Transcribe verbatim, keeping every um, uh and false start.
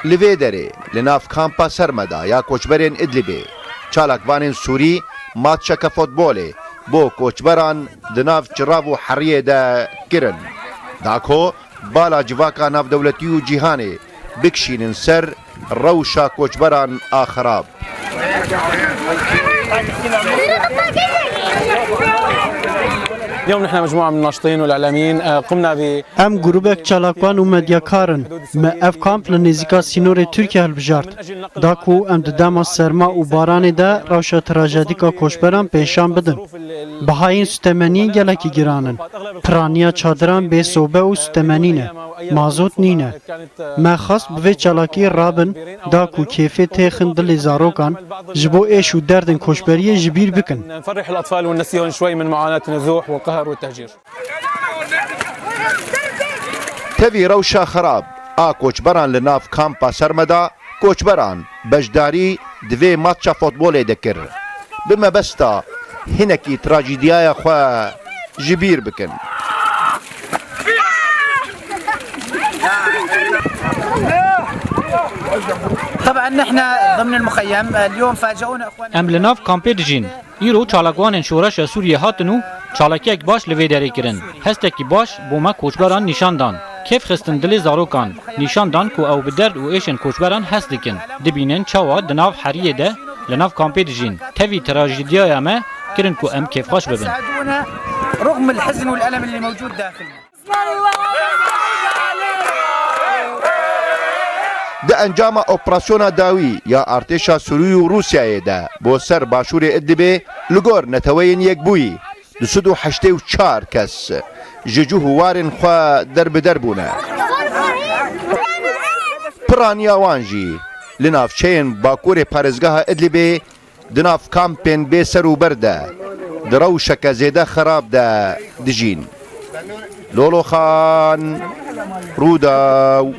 Li vê derê, li nav kampa Sermeda ya koçberên Idlibê, çalakvanên Sûrî matçeke futbolê bo koçberan di nav çirav û heriyê de kirin, da ku bala civaka navdewletî û cîhanê bikişînin ser rewşa koçberan a xerab. اليوم نحن مجموعة من الناشطين والإعلاميين، آه، قمنا ب Em grûbek çalakvan û medyakar in. Me ev kamp li nêzîka sînorê Tirkiye hilbijart, da ku em di dema serma û baranê de rewşa trajedîka koçberan pêşan bidin. Bihayên sutemeniyê gelekî giran in. Piraniya çadiran bê sobe û sutemenî ne. Mazot nîne. Me xwest bi vê çalakiyê rabin, da ku kêfê têxin dilê zarokan, ji bo êş û derdên koçberiyê ji bîr bikin. نفرح الأطفال وننسيهم شوي من معاناة النزوح والقهر والتهجير. Tevî rewşa xerab a koçberan li nav kampa Sermeda, koçberan beşdarî di vê matça futbolê de kir. Bi mebesta hinekî trajîdiyaya xwe ji bîr bikin. طبعا نحن ضمن المخيم اليوم فاجئونا اخواننا. Em li nav kampê dijîn. Îro çalakvanên Şoreşa Sûriyê hatin û çalakiyek baş li vê derê kirin. Hestekî baş bo me koçberan nîşan dan. Kêf xistin dilê zarokan. Nîşan dan ku ew bi derd û êşên koçberan hez dikin. Dibînin çawa di nav heriyê de li nav kampê dijîn. Tevî trajîdiyaya me kirin ku em kêfxweş bibin. ساعدونا رغم الحزن والألم اللي موجود داخلنا. Di encama operasyona dawî ya artêşa Sûrî û Rûsyayê de bo ser başûrê Idlibê, li gor Neteweyên Yekbûyî du sed û heştê û çar kes ji cih û warên xwe derbider bûne. Piraniya wan jî li navçeyên bakurê parêzgeha Idlibê di nav kampên bê ser û ber de di rewşeke zêde xerab de dijîn. Lolo Xan, Rûdaw.